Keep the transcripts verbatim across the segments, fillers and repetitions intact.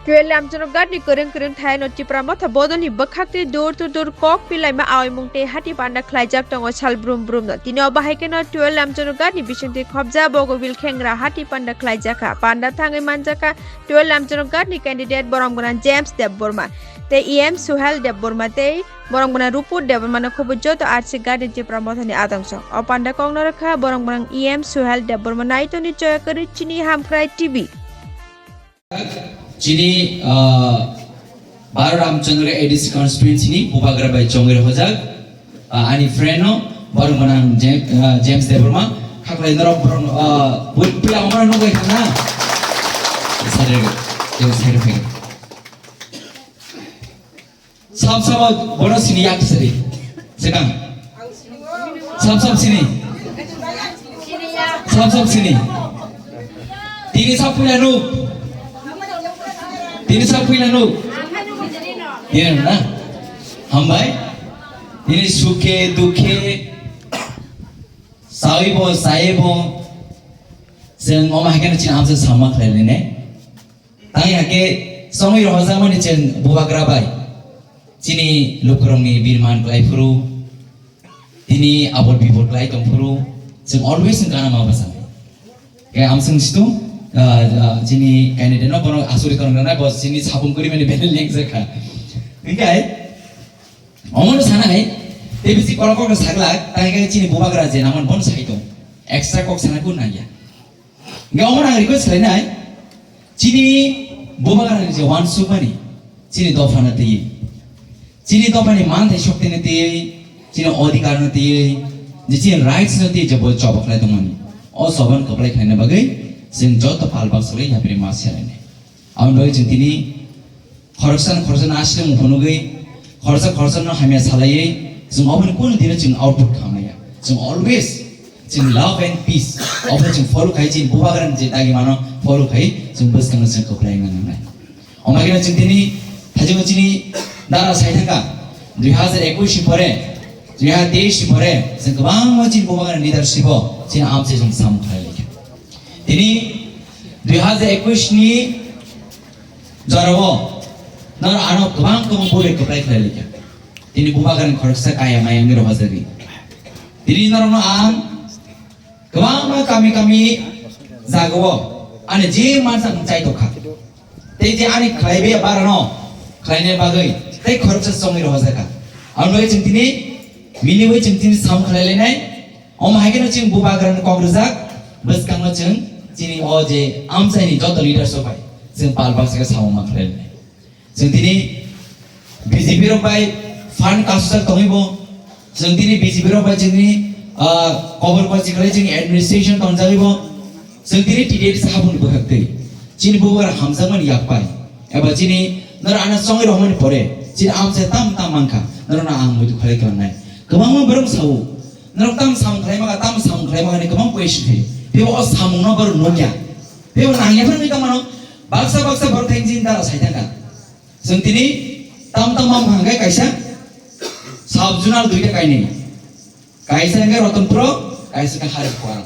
Twelve Lamchungrok Ghat ni kwrwng kwrwng thai no Tipra Motha bodol ni bwkhak twi door to door kok pilaima aoimung tei hati panda khlaijak tongo sal brum brum no. Tini o bahai khe no twelve Lamchungrok Ghat ni bisingtwi khobja Bogobil Khengra hati panda khlaijak kha. Panda thangwi manjak kha twelve Lamchungrok Ghat ni candidate borom gwnang James Debbarma tei E M Suhel Debbarma tei borom gwnang Rupur Debbarma no khobwi joto R C Ghat ni Tipra Motha ni adong sok. O panda kok no rwkha borom gwnang E M Suhel Debbarma, naitoni choya kwrwi chini Hamkrai T V. Chini, ah, Baro Ramchandra A D C constituency ni Bubagra bai chongwi rohojak, ah, ani friend no, borom gwnang Jem-, ah, James Debbarma, khaklai norok borok, ah, bui-, buya omorok nugwi thangna. Sare, sare, sare. Sam sama bono sini yak sari. Sekang. Sam sam sini. Sam sam sini. Tini sapuila nuk. Tini sapuila nuk. Iya na. Hambai. Tini sukhe dukhe. Sawi bo, saye bo. Seng oma hakena chin amsa sama khlai ne. Tang ya khe songwi rohorjakmani chwng Bubagra bai chini lukurokni birman klai phuru, tini abot bibot klai tong phuru, chwng always chwng gana ma bwsang. Khe amswng situng, ah, ah, chini candidate no bono asuri tong rwnai, bo chini sapung kwrwi mani bene lengjakha. Hinkhe omono sanai, tei bisi kolok kok saglak, tang khe chini Bubagra je namon bono sai tong. Extra kok sana kun nangya. Hinkhe omo ang request khlainai, chini Bubagrani je uansukmani, chini dophano twiwi, chini dophani manthai shoktina twiwi, chini odhikarno twiwi, je chini rightsno twiwi je bo choba khlai tongmani, o chobano kwplai khlaina bagwi chwng joto pal baksa bai yapri ma selainai. Aboni bagwi chwng tini khoroksa no khoroksa no aswk mung phunugwi, khoroksa khoroksa no hamya salaiwi, chwng oboni kunu dino chwng output khamaya. Chwng always chwng love and peace obo chwng follow khai, chini Bubagrani je dagi mano follow khai, chwng bwskango chwng kwplai wngna nangnai. Omo khe chwng tini thajingo chini dara sai thangkha, dui hazar ekush ni pore, dui hazar teis ni pore chwng kwbangma chini Bubagrani leadership o chini amchai chwng samung khlai laikha. Tini dui hazar ekush ni jorao nor ano kwbang kwbang bole kwplai khlai laikha. Tini Bubagrani khoroksa kaya maya wngwi rohorjagwi. Tini norokno ang kwbangma kami kami jagao ani je mansa ang chai tongkha. Tei je ani khlaibe barano khlaina bagwi tei khoroksa chongwi rohorjakha. Aboni bagwi chwng tini miliwi chwng tini samung khlai lainai. Omo hai kheno chwng Bubagrani kok rwjak, bwskango chwng chini o je amchaini joto leaders rok bai chwng pal baksa khe samung ma khlai lainai. Chwng tini B J P rok bai fund kasujak tongwi bo, chwng tini B J P rok bai chwngni, ah, kobor kochi khlai chwngni administration tongjagwi bo, chwng tini T D F habung bwkhak twi chini Bubagra hamjakmani yak pai, eba chini noro ano chongwi rohormani pore chini amchai tam tam mankha, norokno ang muitu khlai klangnai. Kwbangma borok sao, norok tam samung khlai maka, tam samung khlai maka hinwi kwbang question khaio. Teibo o samungno borok nukya. Teibo nangya phano wngwi tongmano, baksa baksa borok thai chini dara sai thangkha. Chwng tini tam tam mam hwnkhe kaisa sub zonal duita kainwi. Kaisa hwnkhe Ratanpura, kaisa hwnkhe Haripura.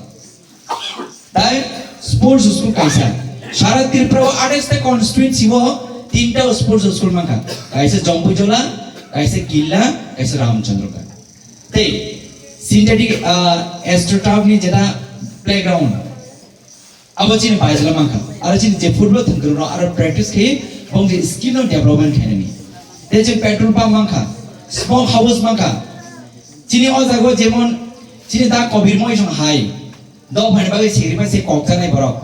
Tai sports school kaisa. Sara Tripura o atais ta constituency o tinta sports school mankha. Kaisa Jampuijola, kaisa Killa, kaisa Ramchandraghat. Tei synthetic, ah, astroturf ni jeta playground. Abo chini baijla mankha. Aro chini je football thwngkwrwng rok aro practice khe bong je skill no development khainani. Tei chwng petrol pump mankha, smoke house mankha. Chini o jaga o jemon chini da Kobir Moisong hai. Dophaini bagwi sigripai se kokjaknai borok.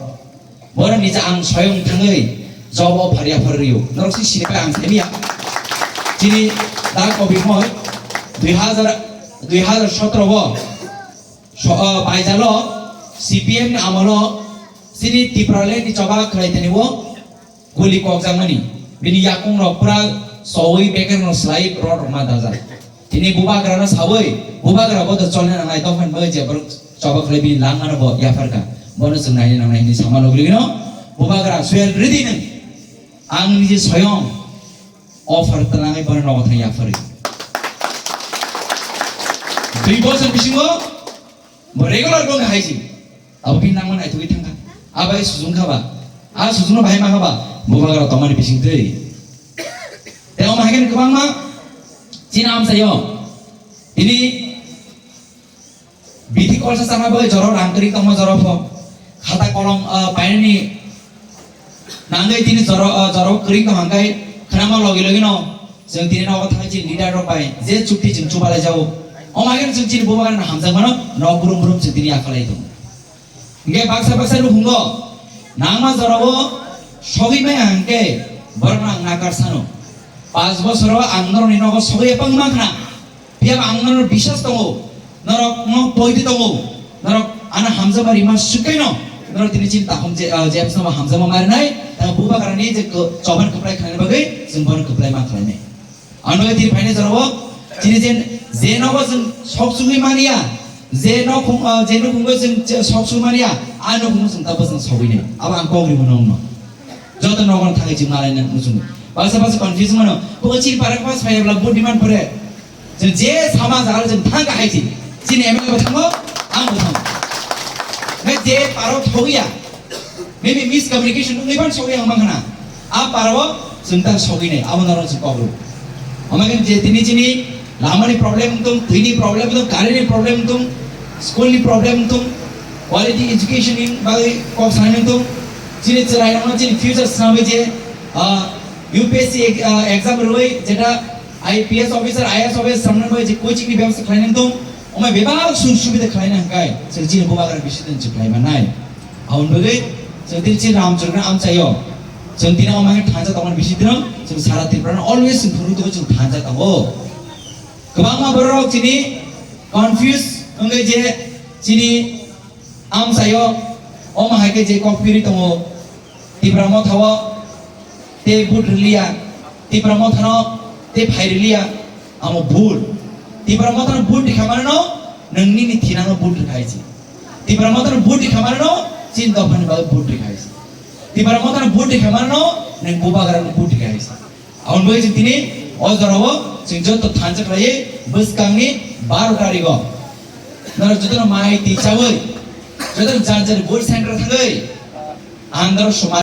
Borok ni je ang soyong thangwi job o pharia pharrio. Norok si sini pai ang saimia. Chini da Kobir Moi dui hazar, dui hazar sotro o So, ah, baijalo C P M ni amolo chini Tipraland ni choba khlai tani o guli kokjakmani. Bini yakung rok pura sowi beker no slai rod rok ma dajak. Tini Bubagra no sawi, Bubagra bo to cholna nangnai, tongkhan bo je borok choba khlai bini langma no bo yapharkha. Bono chwng naina nangnai hinwi sama logri no Bubagra swel ridi nang. Ang niji soyong offer tanangwi bono nogo thang yapharwi. Dui bosor bisingo Bo regular bo hai si. Abo bini nangma naithogwi thangkha. A bai sujung kha ba. A sujung no bahai ma kha ba. Bubagra tongmani bisingtwi. Tei omo hai khe kwbangma chini amchaio. Tini bithi kolsa chama bagwi jorao rang kwrwi tongma jorao pho. Khata kolom, ah, painani nangwi tini jorao, ah, jorao kwrwi tong hangkai khwnama logi logi no. Chwng tini nogo thangwi chini leader rok bai je chukti chwng chubalai jago. Omo hai khe chwng chini Bubagrano hamjakmano nok brum brum chwng tini yaphalai tongo. Hingke baksa baksa nukhungo nangma jorao sogwi maya hingke borokno ang nakar sano. Panch bosoro ang norokni nogo sogwi epang mankha. Phiya ang norok biswas tongo. Norok no poiti tongo. Norok ano hamjakma rima swkaino. Norok tini chini takhum je, ah, je hamjakma marinai. Tang Bubagrani je ko-, choban kwplai khlaina bagwi chwng bono kwplai ma khlainai. Ano tini phaini jorao chini jen je nogo chwng sok sugwi mania, je nokhung, ah, je nukhungo chwng je sok sugwi mania, a nukhungo chwng tabuk chwng sogwi nai. Abo ang kok rimo nongno. Joto nogo thangwi chwng malai nang muchung. Baksa baksa confuse mano. Bo chini para pas phai bla vote demand pore. Chwng je sama jaga chwng thang ka hai chini. Chini M L A bo thango, ang bo thango. Nai je paro thogiya. Maybe miscommunication wngwi phan sogwi ang mankha na. A parao chwng ta sogwi nai, abo norok chwng kok rw. Omo khe je tini chini lamani problem wngtong, twini problem wngtong, current ni problem wngtong, school ni problem wngtong, quality education ni bagwi kok sanai wngtong. Chini chwrai rokno chini future swnamwi je, ah, U P S C ek-, ah, exam rwui jeta I P S officer, I A S officer samnai bai je coaching ni bebostha khlainai wngtong. Omo bebak sujog subida khlaina hwnkhe chwng chini Bubagra bising twi chwng khlai mannai. Aboni bagwi chwng tini chini Ramcharan amchaio. Chwng tini omo hai thansa tongmani bising twi chwng sara Tripura no always chwng phuru tongo, chwng thansa tongo. Kwbangma borok chini confuse wngwi je chini amchaio omo hai khe je kok piri tongo. Tipra Mothao tei vote rwliya, Tipra Mothano tei phai rwliya, amo vote. Tipra Mothano vote rikha manano nwng nini thinano vote rikha hai se. Tipra Mothano vote rikha manano chini dophani bagwi vote rikha hai se. Tipra Mothano vote rikha manano nwng Bubagrano vote rikha hai se. Aboni bagwi chwng tini o jorao chwng joto thansa khlaiwi bwskangni baro tarigo norok jotono mai twi chawi jotono jar jar vote center thangwi ang norok swmai